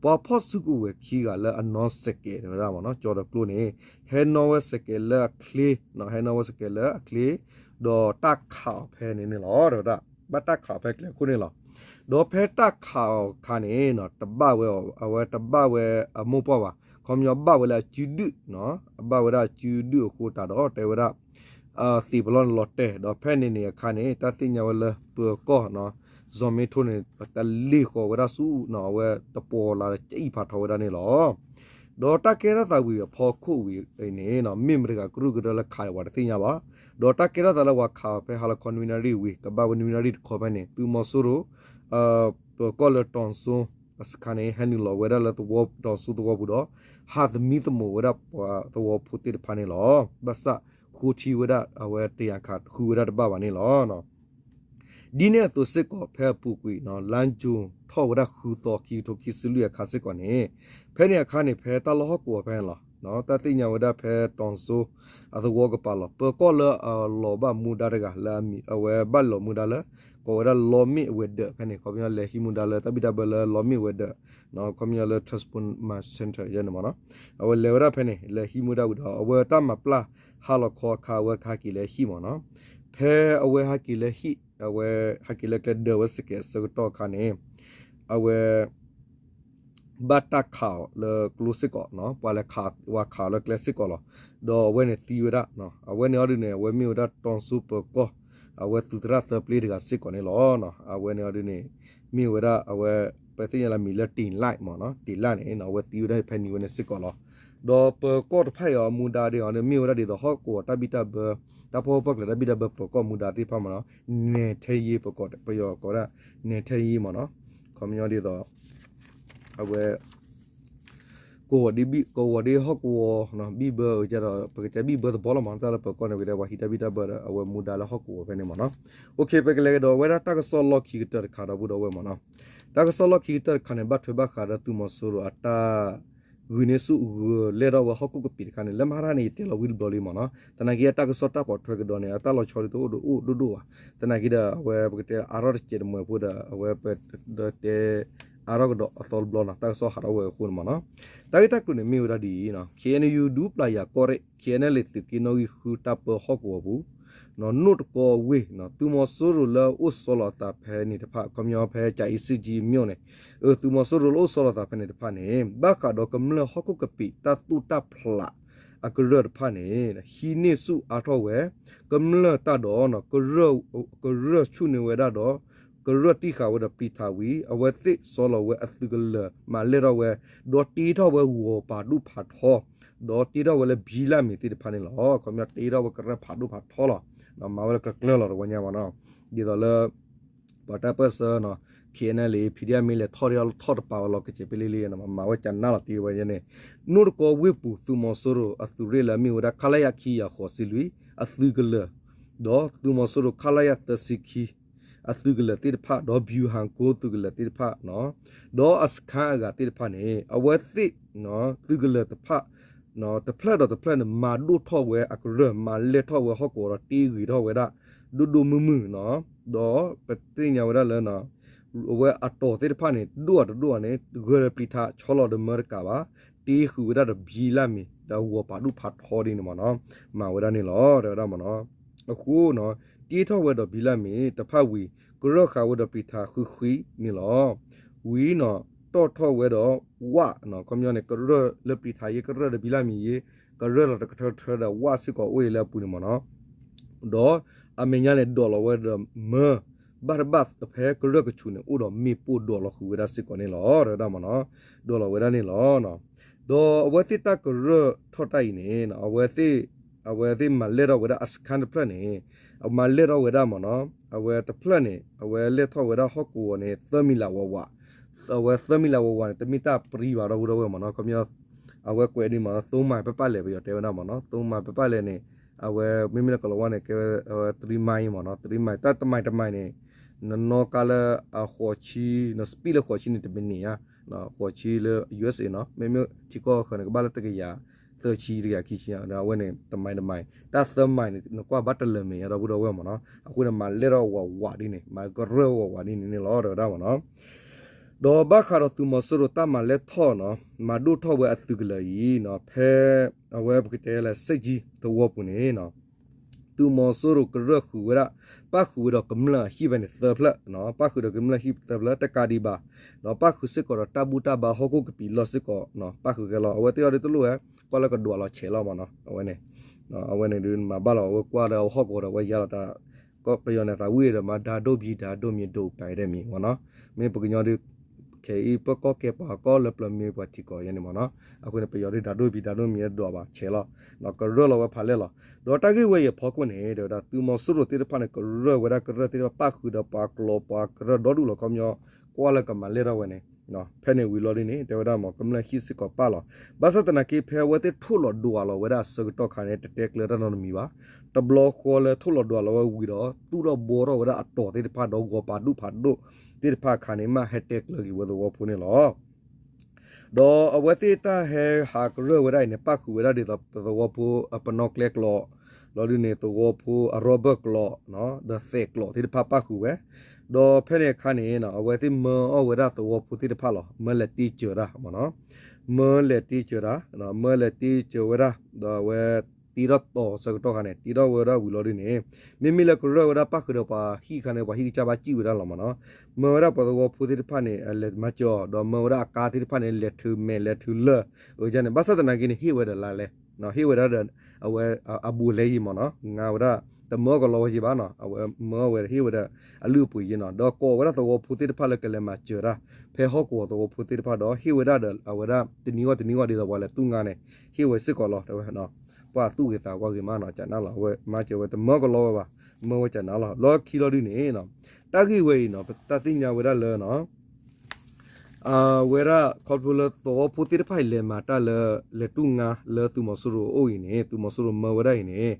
ပှၤဖီၣ်စုကဝဲၤခံဂၤလၢအနီၢ်စဲးကဲးဝဲဒၣ်မးနီၤ ကၠီဒီးကျိန့ၣ် ဟဲနီၣ်ဝဲစဲးကဲးလၢအချ့ ဟဲနီၣ်ဝဲစဲးကဲးလၢအချ့ ဒီးတၢ်ခးအီၤဖဲန့ၣ်န့ၣ်လီၤ တဲဝဲဒၣ် ဘၣ်တၢ်ခးအီၤဖဲကျဲခိၣ်န့ၣ်လီၤ. ဒီးဖဲတၢ်ခးအီၤအခါန့ၣ် တဘၣ်ဝဲ အဝဲတဘၣ်ဝဲအမိၢ်ပှၢ်ဘၣ် ခီပညီဘၣ်ဝဲလၢအစုဒုၣ် အဘၣ်ဝဲဒၣ်အစုဒုၣ်အဃိတးဒီး တဲဝဲဒၣ် သံးပလီၢ်န့ၣ်လီၤတဲာ် ဒီးဖဲန့ၣ်န့ၣ်အခါန့ၣ် တၢ်သ့ၣ်ညါဝဲလၢပၢၤကီၢ် စီၤမ့ထိန့ၣ် တလ့ၢ်ဃီၤဝဲဒၣ်ဆူ အဝဲတပီၤလၢ်ဒီးကအံၣ်ဖးထီဝဲဒၣ်န့ၣ်လီၤ. ဒီးတၢ်ကဲထီၣ်သးဝံၤအဖီခိၣ်ဝံၤအံၤန့ၣ် မ့ၢ်မတၤတဂၤကရူၢ်ကရၢလၢခးဝဲတသ့ၣ်ညါဘၣ်. ဒီးတၢ်ကဲထီၣ်သးလၢပှၤခးအီၤဖဲဟါလီၤခီနွံနၣ်ရံၣ်ဝံၤ ကဘၣ်ဝဲနွံနၣ်ရံၣ်တခီဖဲန့ၣ် သုးမီၤစိရိၤ ပၢၤကီၢ်လၢတီၤစိ အစခါန့ၣ် ဟဲနုာ်လီၤဝဲဒၣ်လၢသဝီတီၤစိသဝီပူၤဒီး ဟးသမံသမိးဝဲဒၣ်ပှၤသဝီဖိသ့ၣ်တဖၣ်န့ၣ်လီၤ. ဘၣ်ဆၣ်ဃိထံဝဲဒၣ်အဝဲတယၤခးဃုဝဲဒၣ်တဘၣ်ဘၣ်န့ၣ်လီၤ. ဒ်န့ၣ်အသိးစ့ၢ်ကီး ဖဲအပူၤကွံာ် လါယူၤထီၣ်ဝဲဒၣ်ဃုသီ ခံကထိခံဆံလွံၢ်အခါစ့ၢ်ကီးန့ၣ် ဖဲန့ၣ်အခါန့ၣ် ဖဲတၢ်လီၢ်ဟီၣ်ကဝီၤဖဲန့ၣ်လီၤ. တၢ်သ့ၣ်ညါဝဲဒၣ်ဖဲတီၤစိ အသဝီကပၤလီၤ. ပၢၤကီၢ်လၢအလီၤဘၣ်မူဒါတဂၤလၢအမံၤ အဝဲဘၣ်လီၤမူဒါလၢ ကိးဝဲဒၣ်လီမ့ၣ်အဝဲၤဒၢးဖဲန့ၣ် ခီပညီလဲၤဟံးမူဒါလၢတၢ်ဘံၣ်တၢ်ဘၢလၢလီမ့ၣ်အဝဲၤဒၢး ခီပညီလၢ Transport Command Center ယဲန့ၣ်မးနီၤ အဝဲလဲၤဝဲဒၣ်ဖဲန့ၣ် လဲၤဟံးမူဒါဝံၤဒီး အဝဲတၢ်မၤပျၢ်ဟါလီၤခီအခါ အဝဲကဟဲက့ၤလၢဟံၣ်မးနီၤ ဖဲအဝဲဟဲက့ၤလၢဟံၣ် အဝဲဟဲက့ၤလၢကျဲဒၢးဝဲစဲးကဲးအဆၢကတီၢ်အခါန့ၣ် အဝဲ ဘၣ်တၢ်ခးအီၤလၢကျိစ့ၢ်ကီး ပှၤလဲၤခးဝဲခးအီၤလၢကျဲစ့ၢ်ကီးလီၤ. ဒီးအဝဲန့ၣ်သံဝဲဒၣ် အဝဲန့ၣ်အီၤဒ်န့ၣ် အဝဲမ့ၢ်ဝဲဒၣ်တီၤစိပၢၤကီၢ် အဝဲသုးသရၣ်သၢပျ့တဂၤစ့ၢ်ကီးန့ၣ်လီၤ. အဝဲန့ၣ်အီၤဒ်န့ၣ် မ့ၢ်ဝဲဒၣ်အဝဲ ပသ့ၣ်ညါလၢမံၤလၢ တ့ၤလၢ် မးနီၤ တ့ၤလၢ်န့ၣ် အဝဲသံဝဲဒၣ်ဖဲန့ၣ်ဝဲန့ၣ်စ့ၢ်ကီးလီၤ. ဒီးပၢၤကီၢ်တဖၣ်အံၤအီၤမူဒါဒ်အီၤ မ့ၢ်ဝဲဒၣ်ဒ်သိးဟီၣ်ကဝီၤတၢ်ဘံၣ်တၢ်ဘၢ တၢ်ဖီၣ်ပၢၢ်ကျၢၤတၢ်ဘံၣ်တၢ်ဘၢပၢၤကီၢ်မူဒါသ့ၣ်တဖၣ်မးနီၤ နဲၣ်ထဲယ့ ပၢၤကီၢ်ပယီၤကိးဒၣ် နဲၣ်ထဲယ့ မးနီၤ ခီပညီဒ်သိး အဝဲ ကဝီၤဒ့ဘံၣ် ကဝီၤဒ့ဟီၣ်ကဝီၤ ဘံၣ်ဘၢအကဒီး ပကတဲဘံၣ်ဘၢသဘီလီၤမး တၢ်လၢပၢၤကီၢ်န့ၣ် ပကတဲပှၤဟံးတၢ်ဘံၣ်တၢ်ဘၢဒီး အဝဲမူဒါလၢဟီၣ်ကဝီၤဖဲန့ၣ်မးနီၤ. အိၣ်ခ့ ပကလဲၤကဒီးဝဲဒၣ်တၢ်ကစီၣ်လီၢ်ခံကတၢၢ်တခါဒီပုၢ်ဒီဝဲၢ်မးနီၤ. တၢ်ကစီၣ်လီၢ်ခံကတၢၢ်တခါန့ၣ် ဘၣ်ထွဲဘၣ်ဃးဒီးသုးမီၤစိရိၤအတၢ် ဂုာ်န့ၢ်ဆူၣ်ဂၢၤလဲၢ်ထီၣ်ဝဲဟီၣ်ခိၣ်ကပံာ်တခါန့ၣ် လၢမဟါတခါန့ၣ် ယတဲလီၤဝံၤတဘျီလံမးနီၤ. သနာ်က့အတၢ်ကစီၣ်တၢ်ပိာ်ထွဲကဒီးန့ၣ် အတၢ်လီၤဆီဒ်သိးအိၣ်ဒိၣ်အိၣ်ဒိၣ်ဒိၣ်ဘၣ်. သနာ်က့ဒီး အဝဲပကတဲအါထီၣ်တစဲးတမှဲၤဖိဒီး အဝဲပတဲ အါထီၣ်ကဒီးအသီတဘျီနီၤ တၢ်ကစီၣ်ဟးထီၣ်ဝဲအဃိန့ၣ်မးနီၤ. တၢ်ဂ့ၢ်တၢ်ကျိၤန့ၣ်မ့ၢ်ဝဲဒၣ်ဒ်အံၤ, ခ့ၣ်အဲၣ်ယူၣ် ဒူပျၢ်ယၤကီၢ်ရ့ၣ် ခ့ၣ်အဲၣ်အဲၣ်လ့ၣ် သုးက့နီၣ်ဂံၢ်ဃုတၢ်ပၢဟီၣ်ကဝီၤပူၤ နီၢ်နီၢ်တကီဝ့ၢ် သုးမီၤစိရိၤလၢအိၣ်ဆီလီၤအသးဖဲန့ၣ်တဖၣ် ခီပညီဖဲကၠၤအ့စ့ၣ်ကၠံအမျိၣ်န့ၣ် သုးမီၤစိရိၤလၢအိၣ်ဆီလီၤသးဖဲန့ၣ်တဖၣ်န့ၣ် ဘၣ်ဃးဒီးကမျၢၢ်ဟီၣ်ခိၣ်ကပံာ်တၢ်သူၣ်တၢ်ဖျးအကရၢၢ်တဖၣ်န့ၣ် ဟံးန့ၢ်ဆူၣ်အါထီၣ်ဝဲ ကမျၢၢ်တၢ်ဒီး ကရၢၢ်ဆူၣ်န့ၢ်ဝဲဒၣ်ဒီး ကရၢၢ်တံၢ်ဃာ်ဝဲဒီးပျံၤထးဝံၤ အဝဲသ့ၣ်ဆီလီၤဝဲအသုးကလၢၤမၤလဲၢ်ထီၣ်ဝဲ ဒီးတ့ထီၣ်ဝဲဂီၤဖးဒိၣ်ဖးထီ ဒီးတ့ထီၣ်ဝဲလၢဘံလၢ်မ့ၢ်သ့ၣ်တဖၣ်န့ၣ်လီၤ. ခီပညီတ့ထီၣ်ဝဲကရၢၢ်ဖးဒိၣ်ဖးထီလီၤ. မၤဝဲလၢကျၢၤကျၢၤလီၤတဝီညါမးနီၤ. ဒ်သိးလၢ ပှၤတၢ်ပၢၢ်ဆၢနီၤ K N L A P D F မ့ၢ်လဲၤထီၣ်ထီၣ်တပာ်ဝဲလီၤကစဲးဖဲလံလံ မၤဝဲကနၣ်လီၤတ့ၢ်ဝဲန့ၣ်, နိၣ်တကီဝ့ၢ်ပူၤ သုးမီၤစိရိၤအသုးရ့ၣ်လၢအမ့ၢ်ဝဲဒၣ် ခလရ ခံကယၤဃိးဆံလွံၢ် အသုးကလၢၤ ဒီးသုးမီၤစိရိၤ ခလရ သၢဆံခံ အသုးကလၢၤသ့ၣ်တဖၣ် ဒီး ဗျူဟာကုန်း သုးကလၢၤသ့ၣ်တဖၣ် ဒီးအစခန်းအဂၤသ့ၣ်တဖၣ်န့ၣ် အဝဲသ့ၣ် သုးကလၢၤတဖၣ် တဖျၢၣ်ဒီးတဖျၢၣ်န့ၣ် မၤဒိၣ်ထီၣ်ဝဲအကရၢၢ် မၤလဲၢ်ထီၣ်ဝဲဟီၣ်ကဝီၤဒီးတ့ဂ့ၤထီၣ်ဝဲဒၣ် ဒိၣ်ဒိၣ်မုၢ်မုၢ် ဒီးပသ့ၣ်ညါဝဲဒၣ်လၢ အဝဲအတီၤသ့ၣ်တဖၣ်န့ၣ် ဒိၣ်အတဒိၣ်အန့ၣ် ဂၢၢ်ဒီးပျံၤထးဆီလီၤဒီးမၢတကးဘၣ်, တ့ဃုာ်ဝဲဒၣ်ဒီးဘံလၢ်မ့ၤ ဒီးဂီၤပၤဒိၣ်ဖးထီဒ်န့ၣ်မ့ၢ်နီၤ, မၤဝဲဒၣ်န့ၣ်လီၤ တဲဝဲဒၣ်မ့ၢ်နီၤ. အဃိနီၤ တ့ထီၣ်ဝဲဒီးဘံလၢ်မ့ၤတဖၣ်ဝံၤ ကရၢၢ်ဃာ်ဝဲဒီးပျံၤထးဃုဃံန့ၣ်လီၤ. ဝံၤနီၤ တီၣ်ထီၣ်ဝဲဒီးဝၣ် ခီပညီန့ၣ် ကရၢၢ်လၢပျံၤထးယ့ ကရၢၢ်ဒီးဘံလၢ်မ့ၤယ့ ကရၢၢ်လီၤတကထၢထၢဒီးဝၣ်စ့ၢ်ကီးအိၣ်အံၤလၢအပူၤန့ၣ်မ့ၢ်နီၤ. ဒီးအမဲာ်ညါန့ၣ် ဒိးလီၤဝဲဒီးမၢ ဘၣ်တဘၣ်ဖဲကရၢၢ်ကဆူးန့ၣ် အိၣ်ဒီးမ့ၣ်ပိၢ်ဒိးလီၤဃုာ်ဝဲဒၣ်စ့ၢ်ကီးန့ၣ်လီၤ တဲဝဲဒၣ်မ့ၢ်နီၤ, ဒိးလီၤဝဲဒၣ်န့ၣ်လီၤ. ဒီးအဝဲသ့ၣ်တၢ်ကရၢၢ်ထီၣ်တၢ်အံၤန့ၣ် အဝဲသ့ၣ် အဝဲသ့ၣ်မၤလဲၢ်ထီၣ်ဝဲဒၣ်အစခန်းတဖျၢၣ်န့ၣ် အမၤလဲၢ်ထီၣ်ဝဲဒၣ်မ့ၢ်နီၤ, အဝဲတဖျၢၣ်န့ၣ် အဝဲလဲၢ်ထီၣ်ဝဲဒၣ်ဟီၣ်ကဝီၤန့ၣ် သၢမံၤလးဝးဝး, အဝဲသၢမံၤလးဝးဝးန့ၣ် တမ့ၢ်တၢ်ပြံဘၣ်ဒီပုၢ်ဒီဝဲၢ်မ့ၢ်နီၤ, ခီပညီ အဝဲကွဲးဒ်မ့ၢ်နီၤ သုံးမိုင် ပပၣ်လဲၣ် ပယီၤတဲဝဲဒၣ်မ့ၢ်နီၤ, သုံးမိုင် ပပၣ်လဲၣ်န့ၣ် အဝဲမ့မ့ၢ်လၢကလီၤဝါန့ၣ် ကဲဝဲ three mile မ့ၢ်နီၤ, three mile တၢ်တမိုင်တမိုင်န့ၣ် နနီၣ်ကါလၢအဃိးဆံ န speed လၢဃိးဆံန့ၣ် တမံးနံးဧါ, ဃိးဆံလၢ U S A နီၤ, မ့မ့ၢ်ထံကီၢ်အဃၢၤန့ၣ် ကဘၣ်လၢတကယၤသၢဆံ တကယၤခံဆံ, အဝဲန့ၣ် တမိုင်တမိုင်, တၢ်သၢမိုင်န့ၣ် နကွၢ်ဘၣ်တလၢာ်မဲာ်ညါဒီပုၢ်ဒီဝဲၢ်မ့ၢ်နီၤ, အဃိန့ၣ် မၤလဲၢ်ထီၣ်ဝးဝးဒ်န့ၣ် မၤကရၢၢ်ဝးဝးဒ်န့ၣ်န့ၣ်လီၤ တဲဝဲဒၣ်မ့ၢ်နီၤ. ဒီးဘၣ်ဃးဒီးသုးမီၤစိရိၤတၢ်မၤလဲၢ်ထီၣ်နီၤ မၤဒိၣ်ထီၣ်ဝဲအသုးကလၢၤအံၤနီၤ ဖဲအဝဲပကတဲလၢ စစ်ကြီး သဝီပူၤန့ၣ်နီၤ သုးမီၤစိရိၤကရၢၢ်ဃုာ်ဝဲဒၣ် ပၣ်ဃုာ်ဝဲဒီးကမျၢၢ်အဟံၣ်ဖဲန့ၣ်သၢဖျၢၣ်, ပၣ်ဃုာ်ဒီးကမျၢၢ်ဟံၣ်သၢဖျၢၣ် တကးဒံးဘၣ်, ဒီးပၣ်ဃုာ်စ့ၢ်ကီးဒီးတၢ်ဘူၣ်တၢ်ဘါဟီၣ်ခိၣ်ကပံာ်လီၢ်စ့ၢ်ကီး ပၣ်ဃုာ်ခဲလီၤ, အဝဲသ့ၣ်အီၤဒ်တလိၣ်ဝဲ ကွၢ်လၢကဒွးလီၤဆဲးလီၤမ့ၢ်နီၤ, အဝဲန့ၣ် အဝဲန့ၣ်ဒုးမၤဘၣ်လီၤ အဝဲကွၢ်ဒီးဟီၣ်ကဝီၤဒီးအဝဲယါလီၤတၢ်, ပယီၤန့ၣ်သးဝံၣ်ဒီးမၤ ဓာတ်တိုးပြီ ဓာတ်တိုးမံၤ ဒိးပာ်ဒဲးမံၤမ့ၢ်နီၤ, မ့ၢ်ပကညီဒုး ခဲအံၤပၢကီၢ်ကဲပှၤကီၢ်လၢပျၢၤမ့ၢ်ပှၤထံကီၢ်ယဲန့ၣ်မ့ၢ်နီၤ, အဃိန့ၣ် ပယီၤဒုး ဓာတ်တိုးပြီ ဓာတ်တိုးမံၤ ဒွးဘၣ်ဆဲးလီၤ, ကရၢၢ်လီၤဝဲဖးလဲၢ်လီၤ, ဒီးတၢ်ဂ့ၢ်ဝဲအံၤအဖီခိၣ်န့ၣ် တဲဝဲဒၣ်သုးမီၤစိရိၤသ့ၣ်တဖၣ်န့ၣ် ကရၢၢ်ဝဲဒၣ်ကရၢၢ်သ့ၣ်တဖၣ် ပၣ်ဃုာ်ဒီးပှၤကျိာ်ပှၤကရၢၢ်ဒီဒူၣ်လီၤ ခီပညီ ကွၢ်လၢကမၤလဲၢ်ထီၣ်ဝဲန့ၣ် ဖဲန့ၣ်ဝံၤလီၤဒ်န့ၣ် တဲဝဲဒၣ်မ့ၢ်ကမျၢၢ်ဟံၣ်စ့ၢ်ကီးပၣ်လီၤ, ဘၣ်ဆၣ်သနာ်က့ ဖဲအဝဲသ့ၣ်ထိၣ်လီၤဒွးလီၤဝဲဒၣ်အဆၢကတီၢ်ခါန့ၣ် တတဲကျၢၤတၢ်နီတမံၤဘၣ်, တဘျီဃီလၢထိၣ်လီၤဒွးလီၤဝဲဝံၤဒီး သူၣ်ထီၣ်ဘှီထီၣ်ဝဲဒၣ်အတီၤသ့ၣ်တဖၣ်ဒီးဂီၤပၤဒိၣ်ဖးဒိၣ်သ့ၣ်တဖၣ်အခါန့ၣ် မ့ၢ်ဟဲတဲကျၢၤက့ၤဝဲသဝီဖိန့ၣ်လီၤ. ဒီးအဝဲသ့ၣ်တၢ်ဟဲဟးကရၢၢ်ဝဲဒၣ်အံၤန့ၣ် ပၣ်ဃုာ်ဝဲဒၣ်ဒ်သိးပသဝီဖိအပနီၣ်ကျဲကျိာ် လီၤဒုးန့ၣ် သဝီဖိအရီဘၢၣ်ကျိာ် ဒီးသဲးကျိာ်သ့ၣ်တဖၣ်ပၣ်ဃုာ်ဝဲ, ဒီးဖဲန့ၣ်အခါန့ၣ် အဝဲသ့ၣ်မၢအီၣ်ဝဲဒၣ်သဝီဖိသ့ၣ်တဖၣ်လီၤ, မၢလဲၤတ့စၢၤတၢ်မ့ၢ်နီၤ, မၢလဲၤတ့စၢၤတၢ်, မၢလဲၤတ့စၢၤဝဲဒၣ် ဒီးအဝဲတ့ထီၣ်တီၤဆၢကတီၢ်ခါန့ၣ် တ့ထီၣ်ဝဲဒၣ်ဝံၤလီၤဒုးန့ၣ် မ့မ့ၢ်လၢကရၢၢ်ဝဲဒၣ်ပၣ်ဃုာ်ဒီးပှၤဟံၣ်အခါန့ၣ် ပှၤဟံၣ်ကစၢ်ဘၣ်စံၣ်ဝဲဒၣ်လီၤမ့ၢ်နီၤ, မၢဝဲဒၣ်ပှၤသဝီဖိသ့ၣ်တဖၣ်န့ၣ် လဲၤမၤစၢၤအီၤ ဒီးမၢဝဲဒၣ်အကါသ့ၣ်တဖၣ်န့ၣ် လဲၤထုးမဲာ်လဲၤထုးလၢၢ် အန့ၣ် ဘၣ်ဆၣ်သနာ်က့န့ၣ် ဟ့ၣ်ဝဲဒီးလါလဲ ဟ့ၣ်ဝဲဒၣ်ဒီး အဝဲအဘူးလဲယံၤမ့ၢ်နီၤ, ငါဝဲဒၣ် တမၢအီၣ်ကလီဝဲယံၤဘၣ်နီၤ, အဝဲမၢအီၣ်ဝဲဟ့ၣ်ဝဲဒၣ်အလုၢ်အပှ့ၤယံၤနီၤ, ဒီးကိးဝဲဒၣ်သဝီဖိသ့ၣ်တဖၣ်လၢကလဲၤမၤစၢၤတၢ် ဖဲဟီၣ်ကဝီၤသဝီဖိသ့ၣ်တဖၣ်ဒီး ဟ့ၣ်ဝဲဒၣ်ဒီးအဝဲဒၣ်တနံၤဂီၢ်တနံၤဂီၢ်ဒ်သိးပှၤလဲၤတူၢ်ငါန့ၣ် ဟ့ၣ်ဝဲစ့ၢ်ကီးလီၤ တဲဝဲ ပှၤသူၣ်ဂ့ၤသးဝါဂ့ၤမးနီၤ, ကနၣ်လီၤ အဝဲမၢကလီဝဲဘၣ်, မၢဝဲကနၣ်လီၤ လီၢ်ခံလီၤဒုးန့ၣ် တၢ်ဂ့ၢ်ဝဲအံၤနီၤ ပတၢ်သ့ၣ်ညါဝဲဒၣ်လၢ အဝဲဒၣ်ခီဖျိလၢသဝီဖိသ့ၣ်တဖၣ်အံၤလဲၤမၤတၢ်လၢ လဲၤတူၢ်ငါလၢသုးမီၤစိရိၤအအိၣ်အံၤန့ၣ် သုးမီၤစိရိၤမၢဝဲဒၣ်အံၤန့ၣ်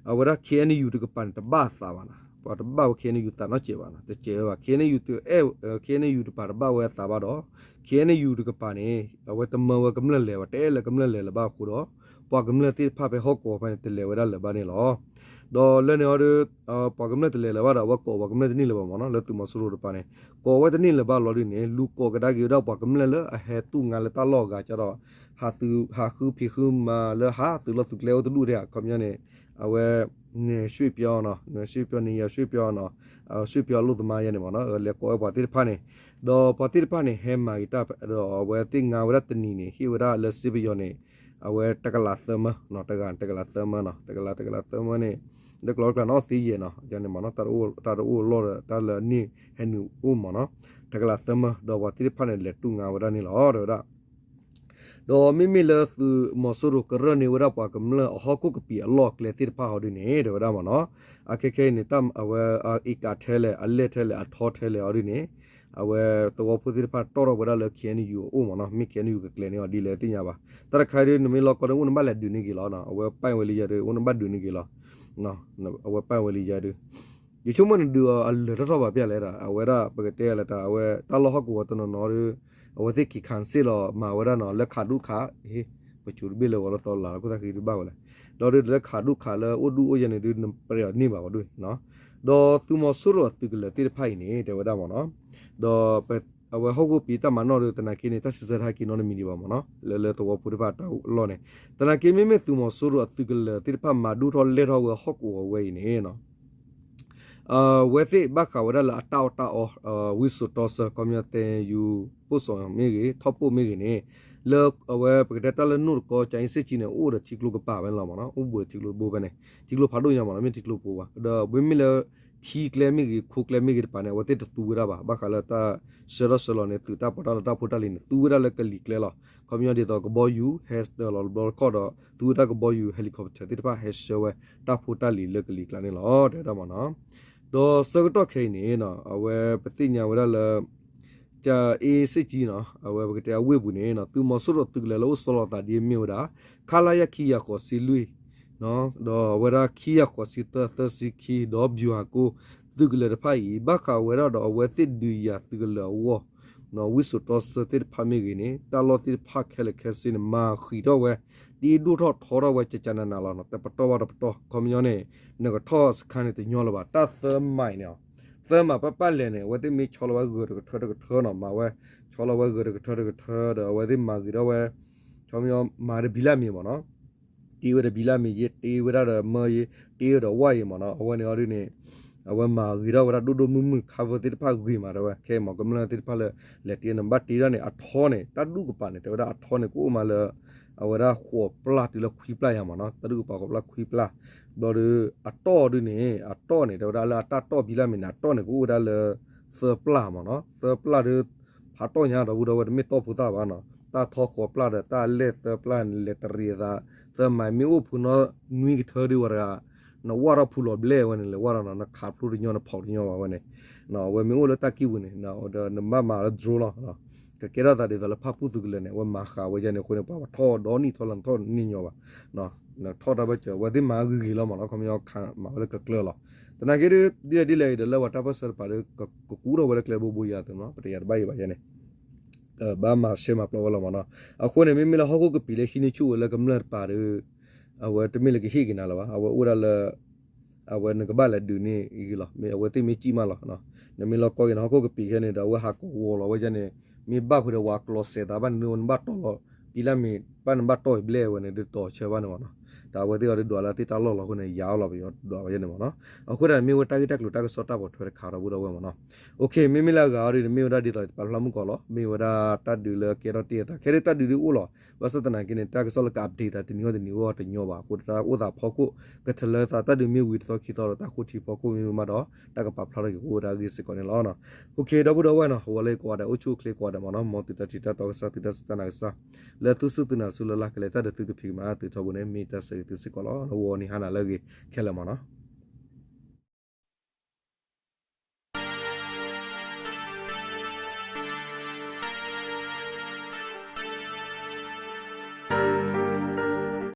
အဝဲဒၣ် K N U တကပၤန့ၣ် တဘၣ်အသးဘၣ်နီၤ, ပှၤတဘၣ်ဝဲ K N U သးနီတစဲးဘၣ်နီၤ, တစဲးဝဲဘၣ် K N U တအဲၣ် K N U တပၤတဘၣ်ဝဲအသးဘၣ်ဒီး K N U တကပၤန့ၣ် အဝဲတမၢဝဲကမျၢၢ်လဲၤဘၣ် တအဲၣ်လၢကမျၢၢ်လဲၤလၢၤဘၣ်အဃိဒီး ပှၤကမျၢၢ်သ့ၣ်တဖၣ်ဖဲဟီၣ်ကဝီၤဖဲန့ၣ် တလဲၤဝဲဒၣ်လၢၤဘၣ်န့ၣ်လီၤ. ဒီးလၢန့ၣ်အီၤဒီး ပှၤကမျၢၢ်တလဲၤလၢၤဘၣ်ဒီး အဝဲကိးပှၤကမျၢၢ်တန့ၢ်လၢၤဘၣ်မ့ၢ်နီၤ, လၢသုးမီၤစိရိၤတပၤန့ၣ် ကိးဝဲတန့ၢ်လၢၤဘၣ်လီၤဒုးန့ၣ် လူၤကိးကဒါက့ၤဝဲဒၣ်ပှၤကမျၢၢ်လၢအဟဲတူၢ်ငါလၢတၢ်လီၢ်အဂၤကဒီး ဟးဃုဖံးဃုမၤလၢဟးသုးလီၢ်သုးကျဲအိၣ်တဒူၣ်ဒဲး အခီပညီန့ၣ် အဝဲ န့ၣ်ရွှေ့ပြောနီၤ, န့ၣ်ရွှေ့ပြော န့ၣ်ယၤရွှေ့ပြောနီၤ, ရွှေ့ပြောအလုပ်သမားယဲန့ၣ်မ့ၢ်နီၤ, လဲၤကိးဝဲပှၤသ့ၣ်တဖၣ်န့ၣ် ဒီးပှၤသ့ၣ်တဖၣ်န့ၣ် ဟဲမၤဂ့ၤတၢ်ဒီးအဝဲသ့ၣ်ငါဝဲဒၣ်တနံၤန့ၣ် ဟ့ၣ်ဝဲဒၣ်လၢစ့ပယီၤန့ၣ် အဝဲတကလးသၢမၢနီၤ, တဂၤန့ၣ် တကလးသၢမၢနီၤ, တကလး တကလးသၢမၢန့ၣ် လၢကျိၤကျါန့ၣ်အီၣ်သ့ယဲၢ်နီၤ, ယဲန့ၣ်မ့ၢ်နီၤ, တၢ်တအိၣ်လီၢ်ဒီး တၢ်လၢအန့ၢ်ဟဲနုာ်အိၣ်မ့ၢ်နီၤ, တကလးသၢမၢ ဒီးပှၤသ့ၣ်တဖၣ်န့ၣ် လဲၤတူၢ်ငါဝဲဒၣ်န့ၣ်လီၤ တဲဝဲဒၣ် ဒီးမ့မ့ၢ်လၢသုးမီၤစိရိၤကရၢၢ်န့ၢ်ဝဲဒၣ်ပှၤကမျၢၢ်အဟီၣ်ခိၣ်ကပံာ်အလီၢ်အကျဲသ့ၣ်တဖၣ်အီၤဒုးန့ၣ် တဲဝဲဒၣ်မ့ၢ်နီၤ, အခဲခဲအံၤန့ၣ် တၢ်အဝဲအအ့ကးထဲလဲၣ် အလဲၢ်ထဲလဲၣ် အထီထဲလဲၣ်အီၤဒုးန့ၣ် အဝဲသဝီဖိသ့ၣ်တဖၣ်တီၣ်ထီၣ်ဝဲဒၣ်လၢ K N U အအိၣ်မ့ၢ်နီၤ, မ့ၢ် K N U ကကျဲၤန့ၢ်အီၤဒ်လဲၣ်သ့ၣ်ညါဘၣ်. တၢ်တခါဒ်နမ့ၢ်လီၤကီဒ်အိၣ်နဘၣ်လဲၤဒုးန့ၢ်က့ၤလီၤ, အဝဲပၢ်ဝဲလံယၤဒ်အိၣ်နဘၣ်ဒုးန့ၢ်က့ၤလီၤ, အဝဲပၢ်ဝဲလံယၤဒ် ယဆိကမိၣ်နဒုးအီၤအလၢာ်ထီၣ်ထီၣ်ဘၣ်ဖဲလဲၣ်ဒီး အဝဲဒၣ်ပကတဲလၢတၢ် အဝဲတၢ်လီၢ်ဟီၣ်ကဝီၤတနီၤနီၤဒီး အဝဲသ့ၣ်က့ၤ cancel လီၤ မၤဝဲဒၣ်နီၤ လၢခးဒူၣ်ခး ပစိၤတဘ့ၣ်လၢဂီၤလၢသီလၢ်လၢခိၣ်သၣ်ဃံဒုးဘၣ်ဝဲလဲၣ်, ဒီးဒ်လၢခးဒူၣ်ခးလၢအိၣ်ဒူၣ်အိၣ်ယဲန့ၣ်ဒ်နပရ့အီၤန့ၢ်ဘၣ်ဝဲဒၣ်, ဒီးသုးမီၤစိရိၤအသုးကလၢၤသ့ၣ်တဖၣ်အံၤန့ၣ် တဲဝဲဒၣ်မ့ၢ်နီၤ, ဒီး အဝဲဟီၣ်ခိၣ်ပံၤတၢ်မၤနီၣ်ဒီး သနာ်က့န့ၣ် တၢ်စံးဆၢတဟဲက့ၤနီတမံၤဒံးဘၣ်မ့ၢ်နီၤ လၢလၢသဝီဖိတဖၣ်တၢ်လီၢ်န့ၣ်, သနာ်က့မ့မ့ၢ်သုးမီၤစိရိၤအသုးကလၢၤသ့ၣ်တဖၣ်မၤဒူၣ်ထီၣ်လဲၢ်ထီၣ်ဝဲဟီၣ်ကဝီၤဝဲအံၤန့ၣ် အဝဲသ့ၣ်ဘၣ်ဃးဝဲဒၣ်လၢအတၢ်အီၣ်တၢ်အီ ဝံစိာ်တီဆၢ ခီပညီ သဲယူၤ ပိၣ်စီၤမ့ၢ်ဂ့ၤ ထီၣ်ပိၣ်မ့ၢ်ဂ့ၤန့ၣ် လၢအဝဲပကတဲတၢ်လၢနိၣ်တကီ ကၠၤအ့စ့ၣ်ကၠံန့ၣ် အိၣ်ဒီးထံကျိကပၤဝဲန့ၣ်လီၤမ့ၢ်နီၤ, အိၣ်ဘူးဒီးထံကျိတဘိဖဲန့ၣ် ထံကျိဖးဒိၣ်ညါမ့ၢ်နီၤ, မ့ၢ်ထံကျိဖိဘၣ်, ဒီးမ့မ့ၢ်လၢ ထံကျဲမ့ၢ်ဂ့ၤ ခိကျဲမ့ၢ်ဂ့ၤတပၤန့ၣ် အဝဲသ့ၣ်တသူဝဲဒၣ်ဘၣ်, ဘၣ်ဃးလၢတၢ်ဆှၢထီၣ်ဆှၢလီၤန့ၣ် သုးတၢ်ပီးတၢ်လီတၢ်ဖိတၢ်လံၤန့ၣ် သူဝဲဒၣ်လၢကလံၤကျဲလီၤ. ခီပညီဒ်သိးကဘီယူၤ ဟဲတၢၤလီၤတဘျီတခီၣ်ဒီး သူဝဲတၢ်ကဘီယူၤ helicopter သ့ၣ်တဖၣ်ဟဲဆှၢဝဲ တၢ်ဖိတၢ်လံၤလၢကလံၤကျါန့ၣ်လီၤ တဲဝဲဒၣ်မ့ၢ်နီၤ. ဒီးဆၢကတီၢ်ခဲအံၤန့ၣ် အဝဲပသ့ၣ်ညါဝဲဒၣ်လၢ ကၠၤအ့စ့ၣ်ကၠံနီၤ အဝဲပကတဲအဝ့ၢ်ပူၤန့ၣ် သုးမီၤစိရိၤသုးကလၢၤလၢအိၣ်ဆီလီၤသးဒ်မ့ၢ်ဝဲဒၣ် ခလရ ခံကယၤဃိးဆံလွံၢ် ဒီးအဝဲဒၣ်ခံကယၤဃိးဆံသၢ သၢဆံခံ ဒီး ဗျူဟာကုန်း သုးကလၢၤတဖၣ်အံၤ ဘၣ်ဃးဝဲဒၣ်ဒီးအဝဲသ့ၣ်ဒုးယၤသုးကလၢၤအဂီၢ် ဝံစိာ်တီဆၢသ့ၣ်တဖၣ်မ့ၢ်ဂ့ၤန့ၣ် တၢ်လီၢ်သ့ၣ်တဖၣ်ခဲလၢာ်ခဲဆ့န့ၣ် မၤဃံးထီၣ်ဝဲ တ့ဒိၣ်ထီၣ်ထီထီၣ်ဝဲ ကကနနၤလီၤ, တပတီၢ်ဘၣ်တပတီၢ် ခီပညီန့ၣ် နကထီၣ်စခါန့ၣ်တညီလၢၤဘၣ် တၢ်သၢမံၤန့ၣ် သၢမံၤပၢ်ပၢ်လဲၣ်န့ၣ် အဝဲသ့ၣ်မ့ၢ်ဆီလီၤဝဲဂၢၤတကထၢတကထၢနီၤ မၤဝဲ ဆီလီၤဝဲဂၢၤတကထၢတကထၢဒီး အဝဲသ့ၣ်မၤဂ့ၤထီၣ်ဝဲ ခီပညီမၤဒီးဘံလၢမ့ၤမ့ၢ်နီၤ, တ့ဝဲဒီးဘံလၢမ့ၤယ့ တ့ဝဲဒၣ်ဒီးမၢယ့ တ့ဝဲဒီးဝၣ်ယ့မ့ၢ်နီၤ, အဝဲန့ၣ်အီၤဒ်န့ၣ် အဝဲမၤဂ့ၤထီၣ်ဝဲဒၣ်ဒိၣ်ဒိၣ်မုၢ်မုၢ် cover သ့ၣ်တဖၣ်ဂ့ၤမး တဲဝဲ ခဲအံၤမ့ၢ်ကမျၢၢ်သ့ၣ်တဖၣ်လၢ လဲၤတ့နဘၣ်တ့ဒၣ်န့ၣ် အထီန့ၣ် တၢ်ဒူၣ်ကပၤန့ၣ် တဲဝဲဒၣ်အထီန့ၣ် ကအိၣ်မးလၢ အဝဲဒၣ်ဃိးပျၢ်တုၤလၢခွံပျၢ်ယၤမ့ၢ်နီၤ, တၢ်ဒူၣ်ကပၤဃိးပျၢ်ခွံပျၢ်, ဘျီဒီး အတီၢ်ဒ်န့ၣ် အတီၢ်န့ၣ် တဲဝဲဒၣ်လၢအတၢ်တီၢ်ဘံလၢမ့ၤန့ၣ် အတီၢ်န့ၣ် ကအိၣ်ဝဲဒၣ်လၢ သၢပျၢ်မ့ၢ်နီၤ, သၢပျၢ်ဒီး ဖးတီၢ်ညါဒီပုၢ်ဒီဝဲၢ် တမ့ၢ်တီၢ်ဖိသၣ်ဘၣ်နီၤ, တၢ်ထီဃိးပျၢ်ဒီးတၢ်လဲၢ်သၢပျၢ်န့ၣ် လဲၤတရံးအသး သၢမံၤ မ့ၢ်အိၣ်ဖုနီနွံကထၢဒ်ဝဲတဂၤ နဝၣ်ထီၣ်ဖုလီၤဘျဲၣ်ဝဲန့ၣ် လဲၤဝၣ်ထီၣ်နီၤ နခးဖျိတညီ နဖီးတညီဘၣ်ဝဲန့ၣ်, အဝဲမ့ၢ်အိၣ်လၢတၢ်ကံၢ်ပူၤန့ၣ် ဒီးနဘၣ်မၤလၢ drone လီၤ, ကကဲထီၣ်သးဒ်သိးလၢဖၣ်ပူၣ်သုးကလၢၤန့ၣ် အဝဲမၤဃာ်ဝဲယဲန့ၣ်အဃိန့ၣ် ပှၤပှၤထီၣ်ဒီနံၣ်ထီၣ်လၢနထီၣ်န့ၢ်ညီဘၣ်, နထီၣ်တၢ်ဘၢၣ်စၢၤ အဝဲသ့ၣ်မၤဂ့ၤဂ့ၤလီၤမ့ၢ်နီၤ ခီပညီခးမၤဝဲလၢကျၢၤကျၢၤလီၤ, သနာ်က့ဒ် ဒ်လဲၣ်ဒ်လဲၣ်အံၤဒီး လၢပှၤတၢ်ပၢၢ်ဆၢတပၤဒီး ကကူထီၣ်ဝဲလၢကျဲတဘိဘိယၤသ့ၣ်နီၤ ပတယၤတဘၣ်အံၤဘၣ်ယဲန့ၣ် ဘၣ်မၤရှဲမၤပျီဝဲလီၤမ့ၢ်နီၤ, အဃိန့ၣ် မ့မ့ၢ်လၢဟီၣ်ခိၣ်ကပံာ်လၢဟံးန့ၢ်ဆူၣ်ဝဲလၢကမျၢၢ်တပၤဒီး အဝဲတမ့ၢ်လၢကဟ့ၣ်က့ၤနၤလၢၤဘၣ်, အဝဲအိၣ်ဒၣ်လၢ အဝဲနကဘၣ်လဲၤဒုးန့ၢ်ဂ့ၤလီၤ, မ့ၢ်အဝဲသ့ၣ်မ့ၢ်စံၣ်မးလီၤ, နမ့ၢ်လီၤကီက့ၤနဟီၣ်ခိၣ်ကပံာ်ခဲန့ၣ်ဒီး အဝဲဟးကဝီၤလီၤဝဲယဲန့ၣ်, မ့ၢ်ဘၣ်ဖုးဒီးဝဲကျီစဲးသးဘၣ်န့ၣ် နဘၣ်တီၢ်လီၤ ဘံလၢမ့ၤ ဘၣ်နဘၣ်တီၢ်အံၤဘျဲၣ်ဝဲန့ၣ် ဒ်တီၢ်ဆၢဘၣ်န့ၣ်မ့ၢ်နီၤ, တၢ်အဝဲသ့ၣ်အီၤဒ်ဒွးလၢသ့ၣ်တၢ်လီၢ်လီၤအဃိန့ၣ် ယၤအီၤလီၤပယီၤဒွးဝဲယဲန့ၣ်မ့ၢ်နီၤ, အဃိဒၣ်န့ၣ် မ့ၢ်ဝဲတၢ်ဂ့ၢ်တၢ်ကျိၤတၢ်ကစီၣ်တၢ်ပိာ်ထွဲတခါဒီပုၢ်ဒီဝဲၢ်မ့ၢ်နီၤ, မ့မ့ၢ်လၢအဂၤအီၤဒ်န့ၣ် မ့ၢ်ဝဲဒၣ်ဒ်သိးပာ်ဖျါမုၢ်ကီးလီၤ, မ့ၢ်ဝဲဒၣ်တၢ်ဒုးလၢကဲထီၣ်တ့ၢ်အသး ခဲဒ်တၢ်ဒုးဒ်အိၣ်လီၤ, ဘၣ်ဆၣ်သနာ်က့န့ၣ် တၢ်ကစီၣ်လၢက update သးတနံၤဂီၢ်တနံၤဂီၢ်တညီဘၣ်အဃိ တၢ်အိၣ်သးဖီခိၣ် ကထၢလၢသးတၢ်ဒုးမ့ၢ်ဝံၤတသီခံသီဒီးတၢ်ဃိထံဖီခိၣ်မ့ၢ်မးဒီး တၢ်ကပာ်ဖျါထီၣ်က့ၤကအိၣ်ဝဲဒၣ်အဂ့ၢ်စ့ၢ်ကီးန့ၣ်လီၤ. ဒီပုၢ်ဒီဝဲၢ်နီၤ ဂီၤလၢကိးဂၤဒဲး အိၣ်ဆူၣ်အိၣ်ချ့ကိးဂၤဒဲးမ့ၢ်နီၤ, မ်သုတၢ်ထံၣ်တၢ်တီကစၢ် သုတၢ်စူၢ်တၢ်နာ်ကစၢ် လၢသူၣ်ဆူၣ်သုသးနၤဆူၣ်လၢ်လၢ် ကလဲၤတၢ်ဒုးသုကဖံးကမၤသုထီဘိန့ၣ် မ့ၢ်တၢ်ဆၢဂ့ၤသုစ့ၢ်ကီးလီၤ. ဂီၤနံၤဟါနၤလၢအဂ့ၤခဲလၢာ်မ့ၢ်နီၤ.